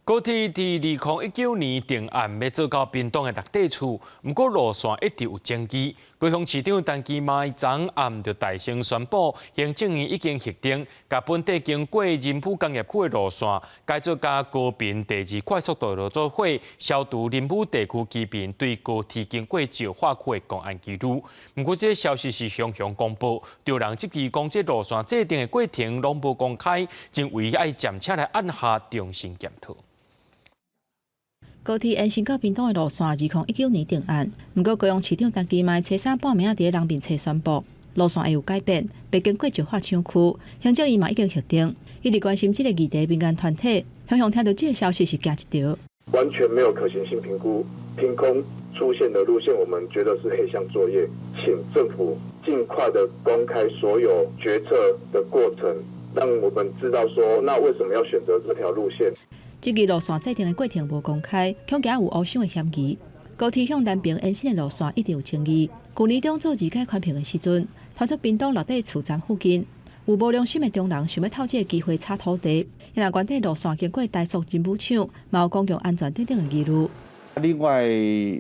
[SPEAKER 1] 高鐵佇2019年定案欲做到屏東的六塊厝，毋過路線一直有爭議。高雄市長陳其邁昨暗就大聲宣布，行政院已經核定，共本地經過仁武工業區的路線，改做佮高屏第二快速道路做伙，消除仁武地區居民對高鐵經過石化區的公安疑慮。毋過，這个消息是雄雄公布，著人質疑講，這路線制定的過程攏無公開，認為愛暫且來按下重新檢討。
[SPEAKER 6] 高鐵延伸到屏東的路線，2019年定案。毋過高雄市長陳其邁初三半暝仔佇咧人面冊宣布，路線會有改變，袂經過石化廠區。行政院嘛已經核定。一直關心這个議題民間團體，雄雄聽著這个消息是驚一趒。
[SPEAKER 9] 完全沒有可行性評估，憑空出現的路線，我們覺得是黑箱作業，請政府盡快的公開所有決策的過程，讓我們知道說，那為什麼要選擇這條路線？
[SPEAKER 6] 這个路線制定的過程無公開，恐驚有烏箱的嫌疑。高鐵向南爿延伸的路線一直有爭議。舊年中做二階寬頻的時陣，傳出屏東六塊厝站附近有無良心的中人想欲透這个機會炒土地，因為原底路線經過台塑仁武廠，嘛有公共安全等等的疑慮。
[SPEAKER 12] 另外，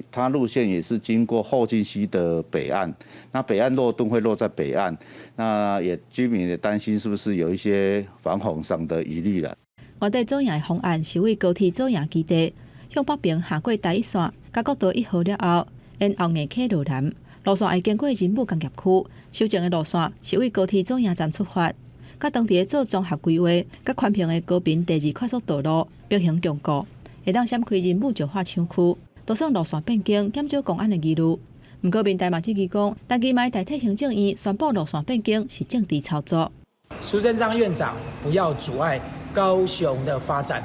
[SPEAKER 12] 它路線也是經過後進溪的北岸，那北岸落墩會落在北岸，那也居民也擔心是不是有一些防洪上的疑慮啦。
[SPEAKER 6] 原底左營的方案是為高鐵左營基地向北爿下過台一線，佮國道1號了後，沿後硬溪落南路線會經過仁武工業區。修正的路線是為高鐵左營站出發，佮當地做綜合規劃，佮寬頻的高屏第二快速道路平行共過，會當閃開仁武石化廠區，就算路線變更，減少公安的疑慮。毋過民代嘛質疑講，陳其邁代替行政院宣布路線變更是政治操作。
[SPEAKER 24] 蘇貞昌院長不要阻礙高雄的發展，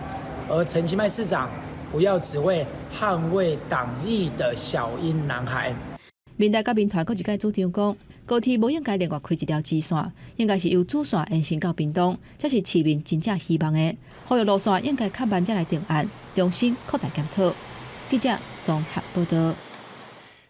[SPEAKER 24] 而陳其邁市長不要只為捍衛黨意的小英男孩。
[SPEAKER 6] 民代佮民團閣一擺主張講，高鐵無應該另外開一條支線，應該是由主線延伸到屏東，這是市民真正希望的。呼籲路線應該較慢才來定案，重新擴大檢討。記者綜合報道。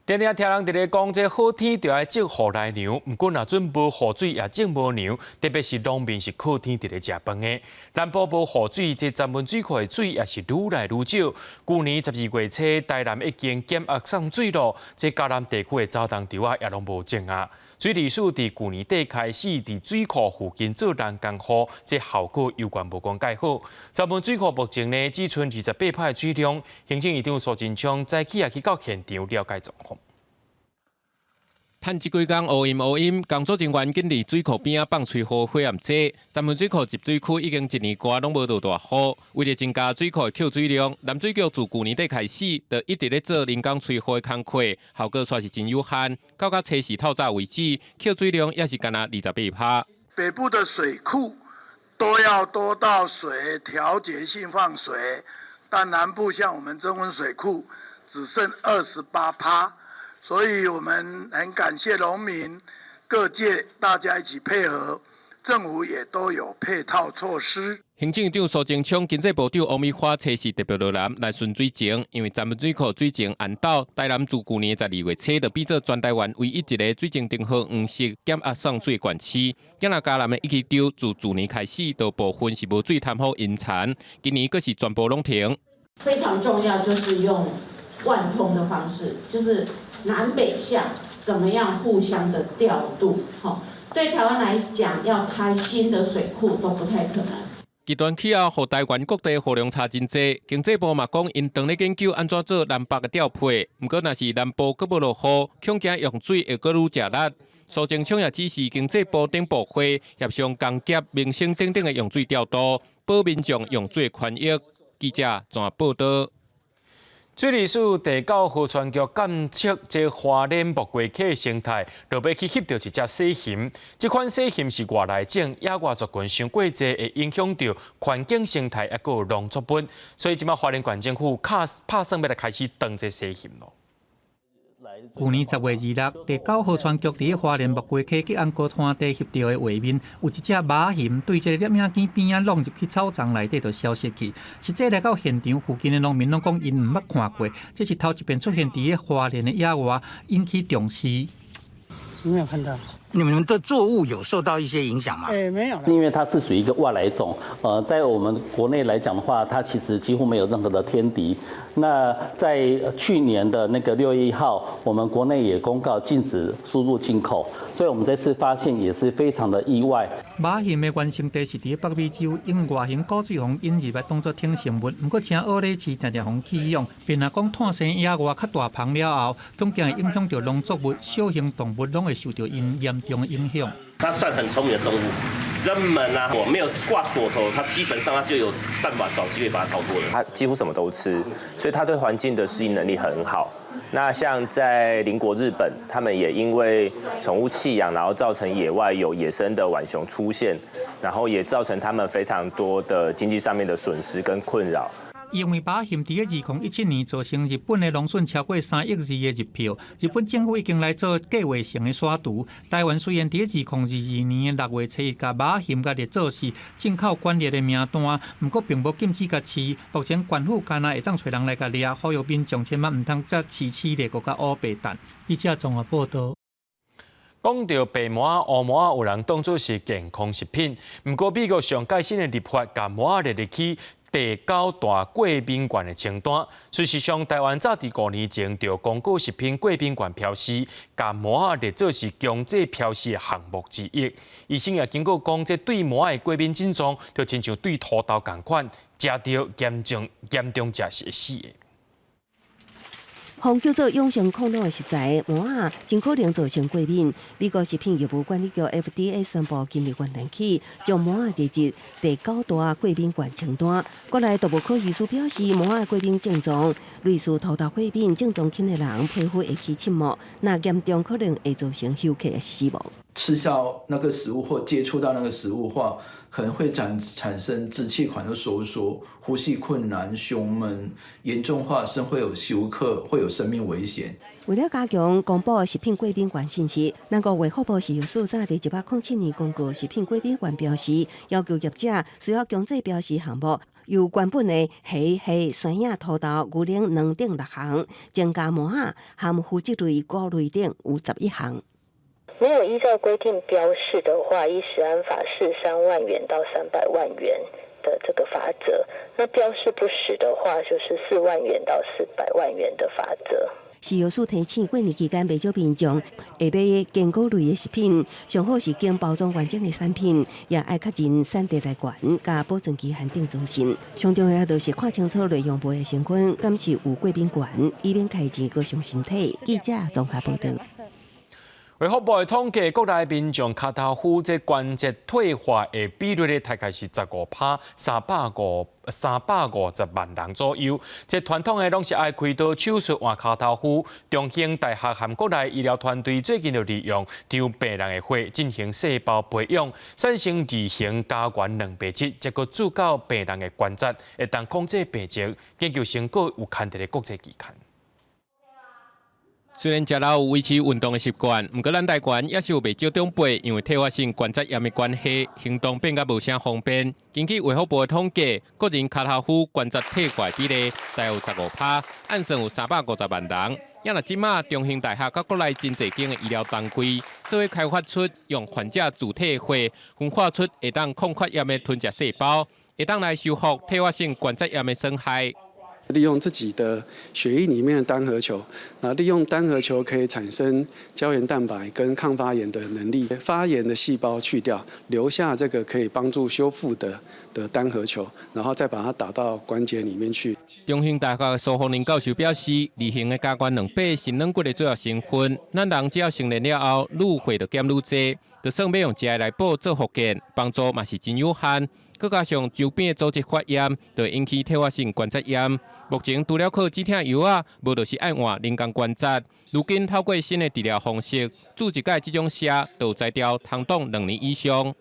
[SPEAKER 1] 定定聽人佇咧講，這好天就愛種雨來糧，毋過若準無雨水也種無糧，特別是農民是靠天佇咧食飯的。南部無雨水，這曾文水庫的水也是愈來愈少。舊年12月初，台南已經減壓送水咯，這嘉南地區的走動稻仔也攏無種啊。水利署佇舊年底開始佇水庫附近做人工雨，這效果猶原無講蓋好。曾文水庫目前呢只賰28%的水量，行政院長蘇貞昌早起也去到現場了解狀況。
[SPEAKER 10] 趁這幾工烏陰烏陰，工作人員緊佇水庫邊仔放吹雨火焰劑。曾文水庫集水區已經一年外攏無落大雨，為著增加水庫的蓄水量，南水局自舊年底開始，就一直咧做人工吹雨的工課，效果煞是真有限。到甲初四透早為止，蓄水量也是干焦28%。
[SPEAKER 11] 北部的水庫都要多到水調節性放水，但南部像我們曾文水庫只剩28%。所以我們很感謝農民、各界大家一起配合，政府也都有配套措施。
[SPEAKER 10] 行政長蘇貞昌、經濟部長王美花初四特別落南來巡水情，因為曾文水庫水情絚斗，台南自舊年12月初就變做全台灣唯一一個水情燈號黃色減壓送水縣市。今仔嘉南的一支洲自去年開始，就部分是無水通予淹田，今年閣是全部攏停。
[SPEAKER 14] 非常重要，就是用貫通的方式，就是南北向怎麼樣互相的調度？吼，對台灣來講，要開新的水庫都不太可能。
[SPEAKER 10] 極端氣候予台灣各地雨量差真濟，經濟部嘛講，𪜶當咧研究按怎做南北的調配。毋過，若是南部閣無落雨，恐驚用水會閣愈食力。蘇貞昌也指示經濟部等部會協商工業、民生等等的用水調度，保民眾用水權益。記者綜合報道。
[SPEAKER 1] 水利署地九河川局監測這花蓮木瓜溪生態，就欲去翕著一隻細熊。這款細熊是外來種，野外族群傷過濟，會影響著環境生態，抑閣有農作物。所以這擺花蓮縣政府敲打算欲來開始斷這細熊囉。
[SPEAKER 15] 舊年10月26，地九河川局佇咧花蓮木瓜溪吉安高灘地翕著的畫面，有一隻馬熊對這個攝影機邊仔挵入去草叢內底就消失去。實際來到現場附近的農民攏講，𪜶毋捌看過，這是頭一遍出現佇咧花蓮的野外，引起重視。
[SPEAKER 16] 沒有看到。
[SPEAKER 25] 你們的作物有受到一些影響嗎？
[SPEAKER 16] 欸，沒有。
[SPEAKER 26] 因為它是屬於一個外來種，在我們國內來講的話，它其實幾乎沒有任何的天敵。那在去年的那個6月1號，我們國內也公告禁止輸入進口，所以我們這次發現也是非常的意外。
[SPEAKER 15] 馬熊的原生地是佇北美洲，因為外形古錐予引入來當做寵食物，毋過晟蚵咧飼，定定予棄養，變若講湠生野外較大棚了後，恐驚會影響著農作物，小型動物攏會受著𪜶嚴重的影響。
[SPEAKER 27] 它算很聰明的動物，人們啊，我沒有掛鎖頭，它基本上它就有辦法找機會把它逃脫了。
[SPEAKER 23] 它幾乎什麼都吃，所以它對環境的適應能力很好。那像在鄰國日本，他們也因為寵物棄養，然後造成野外有野生的浣熊出現，然後也造成他們非常多的經濟上面的損失跟困擾。
[SPEAKER 15] 因為馬熊佇咧2017年造成日本的農損超過3億二的日票，日本政府已經來做計劃性的刪除。台灣雖然佇咧2022年6月初一共馬熊共列做是進口管制的名單，毋過並無禁止共飼。目前縣府干焦會當揣人來共掠，呼籲民眾千萬毋通再飼飼獵閣共烏白蛋。記者綜合報道。
[SPEAKER 1] 講著白饃仔、烏饃仔，有人當做是健康食品。毋過美國上蓋新的立法，共饃仔列入去第九大過敏原的清單。事實上，台灣早佇5年前就公告食品過敏原標示，共饃仔列做是強制標示的項目之一。醫生也警告講，這對饃仔的過敏症狀，就親像對土豆仝款，食著嚴重嚴重食是會死的。
[SPEAKER 2] 予叫做養生抗老的食材，饃仔真可能造成過敏。美國食品藥物管理局 FDA 宣布，今年元旦起將饃仔列入第九大過敏原清單。國內動物科醫師表示，饃仔過敏症狀類似土豆過敏症狀輕的人，皮膚會起刺毛，若嚴重可能會造成休克死亡。
[SPEAKER 3] 吃下那個食物或接觸到那個食物話，可能會產生支氣管的收縮、呼吸困難、胸悶，嚴重話是會有休克，會有生命危險。
[SPEAKER 2] 為了加強公布食品過敏原信息，咱國衛福部食藥署早佇107年公告食品過敏原標示，要求業者需要強制標示項目，由原本的蝦、蝦、酸葉、土豆、牛奶、卵等六項，增加麥仔含麩質類、穀類等有11項。
[SPEAKER 4] 沒有依照規定標示的話，依食安法是3萬元到300萬元的這個罰則。那標示不實的話，就是4萬元到400萬元的罰則。
[SPEAKER 2] 食藥署提醒，過年期間袂少民眾會買堅果類的食品，上好是經包裝完整的產品，也愛確認產地來源、佮保存期限等資訊。上重要就是看清楚內容物的成分，敢是有過敏原，以免開錢閣傷身體。記者綜合報導。
[SPEAKER 1] 衛福部的統計，國內民眾跤頭趺這關節退化的比率咧，大概是15%，350萬人左右。這傳統的攏是愛開刀手術換跤頭趺。中興大學和國內醫療團隊最近就利用將病人的血進行細胞培養，產生二型膠原蛋白質，這閣注到病人的關節，會當控制病情。研究成果有刊佇咧國際期刊。
[SPEAKER 10] 雖然食老有維持運動的習慣，毋過咱台灣也是有袂少長輩因為退化性關節炎的關係，行動變甲無啥方便。根據衛福部的統計，國人跤頭趺關節退化比例大約15%，按算有350萬人。也若這馬中興大學佮國內真濟間的醫療單位，做伙開發出用患者自體血分化出會當抗發炎的吞食細胞，會當來修復退化性關節炎的損害。
[SPEAKER 29] 利用自己的血液裡面的單核球，那利用單核球可以產生膠原蛋白跟抗發炎的能力，發炎的細胞去掉，留下這個可以幫助修復的單核球，然後再把它打到關節裡面去。
[SPEAKER 10] 中興大學蘇鳳林教授表示，二型的膠原蛋白是軟骨的主要成分，咱人只要成年了後，愈血就減愈濟，就算欲用食的來補做復健，幫助嘛是真有限。閣加上周邊的組織發炎，就會引起退化性關節炎。目前除了靠止痛藥仔，無就是愛換人工關節。如今透過新的治療方式，注一擺這種射，就有才調通擋2年以上。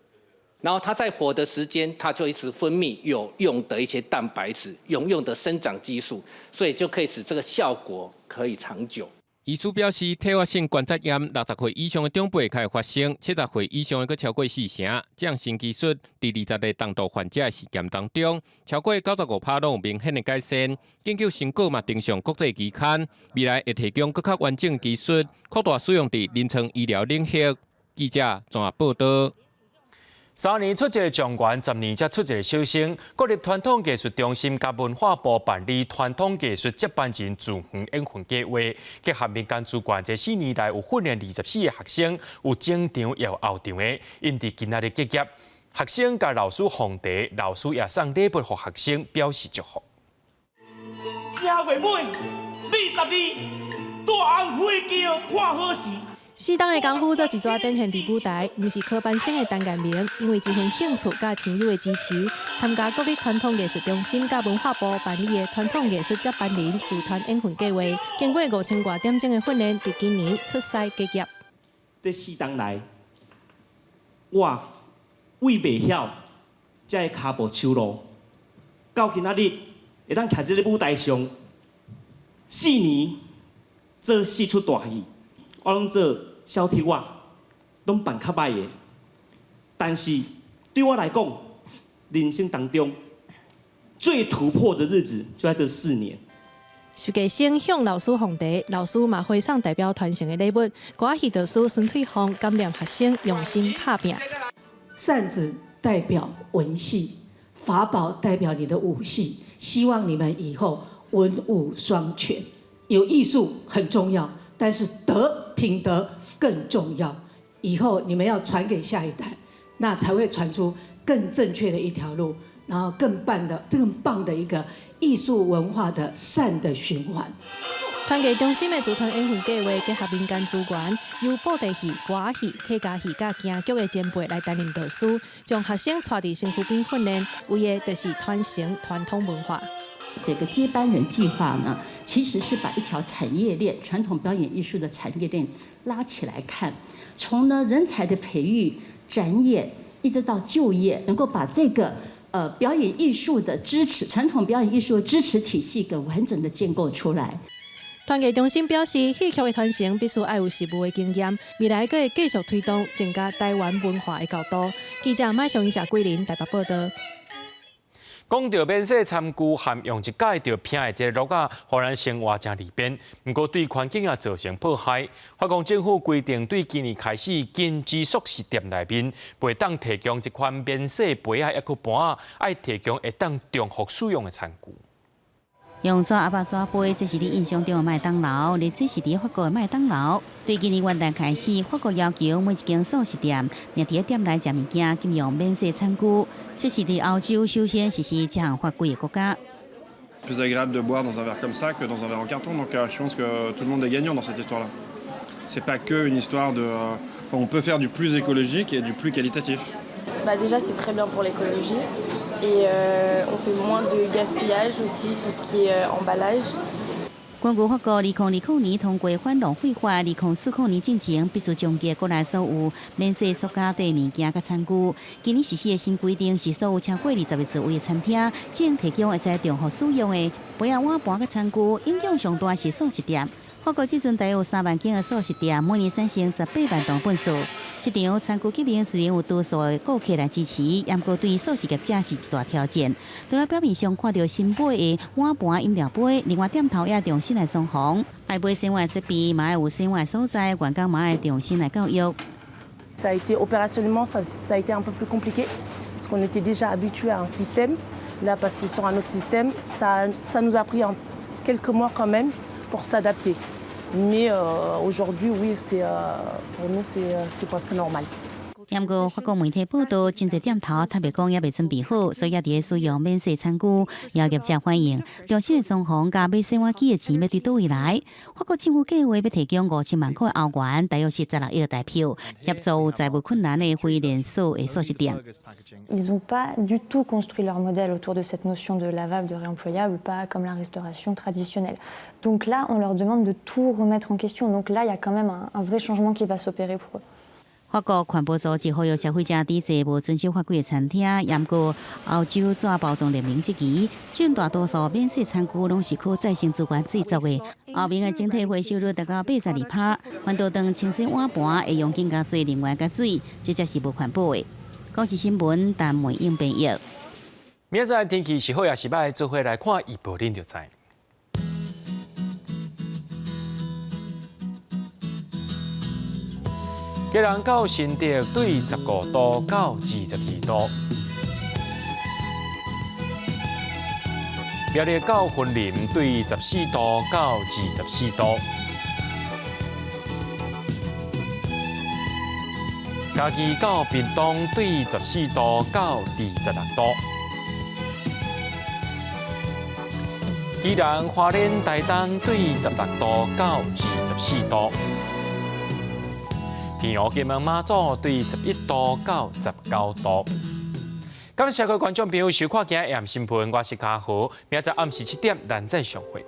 [SPEAKER 7] 然後它在活的時間，它就一直分泌有用的一些蛋白質，有用的生長激素，所以就可以使這個效果可以長久。
[SPEAKER 10] 醫師表示，退化性關節炎60歲以上的長輩較會發生，70歲以上的閣超過四成。這項新技術佇20個重度患者的試驗當中，超過95%攏有明顯的改善。研究成果嘛登上國際期刊，未來會提供閣較完整技術，擴大使用佇臨床醫療領域。記者綜合報導。
[SPEAKER 1] 3年出一个狀元，10年才出一個小生。國立傳統藝術中心佮文化部辦理傳統藝術接班人自願演訓計劃，結合民間資源，這4年來有訓練24個學生，有前場也有後場的，𪜶佇今仔日結業。學生佮老師奉茶，老師也送禮物予學生，表示祝福。
[SPEAKER 13] 正月尾22，大紅飛機看好勢。
[SPEAKER 17] 四冬的功夫做一逝展現佇舞台，毋是科班生的陳建明，因為這份興趣佮親友的支持，參加國立傳統藝術中心佮文化部辦理的傳統藝術接班人組團演訓計劃，經過5000外點鐘的訓練，佇今年出師結業。
[SPEAKER 13] 這四冬來，我為袂曉這个跤步手路，到今仔日會當徛這个舞台上，4年做四齣大戲。我攏做小丑仔，攏扮較䆀的。但是對我來講，人生當中最突破的日子就在這4年。
[SPEAKER 17] 實習生向老師奉茶，老師嘛回送代表傳承的禮物。歌仔戲導師孫翠鳳感念學生用心拍拚。
[SPEAKER 18] 扇子代表文戲，法寶代表你的武戲。希望你們以後文武雙全，有藝術很重要，但是德品德更重要，以後你們要傳給下一代，那才會傳出更正確的一條路，然後更棒的一個藝術文化的善的循環。
[SPEAKER 17] 傳藝中心的組團演訓計劃結合民間資源，由布袋戲、歌仔戲、客家戲佮京劇的前輩來擔任導師，將學生帶佇身軀邊訓練，為的就是傳承傳統文化。
[SPEAKER 19] 這個接班人計劃呢，
[SPEAKER 18] 其實是把一條產業鏈，傳統表演藝術的產業鏈拉起來看，從呢人才的培育、展演，一直到就業，能夠把這個表演藝術的支持，傳統表演藝術的支持體系給完整的建構出來。
[SPEAKER 17] 傳藝中心表示，戲曲的傳承必須愛有實務的經驗，未來閣會繼續推動，增加台灣文化的厚度。記者馬上下桂林台北報道。
[SPEAKER 1] 講著免洗餐具含用一擺就摒的這個箩仔，予咱生活誠利便。毋過對環境也造成破壞。法國政府規定，對今年開始禁止速食店內面袂當提供這款免洗杯仔，抑閣盤仔，愛提供會當重複使用的餐具。
[SPEAKER 2] 用紙盒仔紙杯，這是你印象中的麥當勞。而這是佇法國的麥當勞。對今年元旦開始，法國要求每一間速食店，若佇咧店內食物件，禁用免洗餐具。這是佇歐洲首先實施這項法規的國家。
[SPEAKER 5] Plus agréable de boire dans un verre comme ça que dans un verre en carton. Donc je pense que tout le monde est gagnant dans cette histoire-là. C'est pas que une histoire de. On peut faire du plus écologique et du plus qualitatif.
[SPEAKER 8] Bah déjà c'est très bien pour l'écologie et on fait moins de gaspillage aussi, tout ce qui est emballage.
[SPEAKER 2] 根據法國2020年通過反浪費法，2040年進前必須終結國內所有免洗塑膠袋物件佮餐具。今年實施的新規定是，所有超過20個座位的餐廳，只能提供會使重複使用的杯仔碗盤佮餐具。影響上大是速食店。法國這陣大約有3萬間的速食店，每年產生18萬噸糞埽。這場餐具革命雖然有多數的顧客來支持，毋過對速食業者是一大挑戰。除了表面上看著新買的碗盤、飲料杯，另外店頭也重新來裝潢，愛買洗碗設備，嘛愛有洗碗所在，員工嘛愛重新來教育。
[SPEAKER 9] Ça a été opérationnellement, ça a été un peu plus compliqué parce qu'on était déjà habitué à un système. Là, passer sur un autre système, ça nous a pris quelques mois quand même pour s'adapter. Mais aujourd'hui, oui, pour nous, c'est presque normal.
[SPEAKER 2] 毋過法國媒體報道，真濟店頭坦白講猶未準備好，所以猶佇咧使用免洗餐具，予業者反映，重新的裝潢佮買洗碗機的錢欲對佗位來？法國政府計劃欲提供5000萬塊歐元，大約是16億台票，協助有財務困難的非連鎖的速食店。
[SPEAKER 12] Ils n'ont pas du tout construit leur modèle autour de cette notion de lavable, de réemployable, pas comme la restauration traditionnelle. Donc là, on leur demande de tout remettre en question. Donc là, il y a quand même un vrai changement qui va s'opérer pour eux.
[SPEAKER 2] 法國環保組織呼籲消費者抵制無遵守法規的餐廳，毋過歐洲紙包裝聯盟質疑，佔大多數免洗餐具攏是靠再生資源製作的。歐盟的整體回收率達到82%，反倒當清洗碗盤會用更加濟能源佮水，這才是無環保的。公視新聞陳梅英編譯。
[SPEAKER 1] 明仔載天氣是好抑是䆀，做伙來看預報，恁就知。基隆到新竹對15度到22度，苗栗到雲林對14度到24度，嘉義到屏東對14度到26度，宜蘭花蓮台東對16度到24度。澎湖金門馬祖對11度到19度。感謝各位觀眾朋友收看今日的新聞，我是嘉豪，明仔載暗時7點，咱再相會。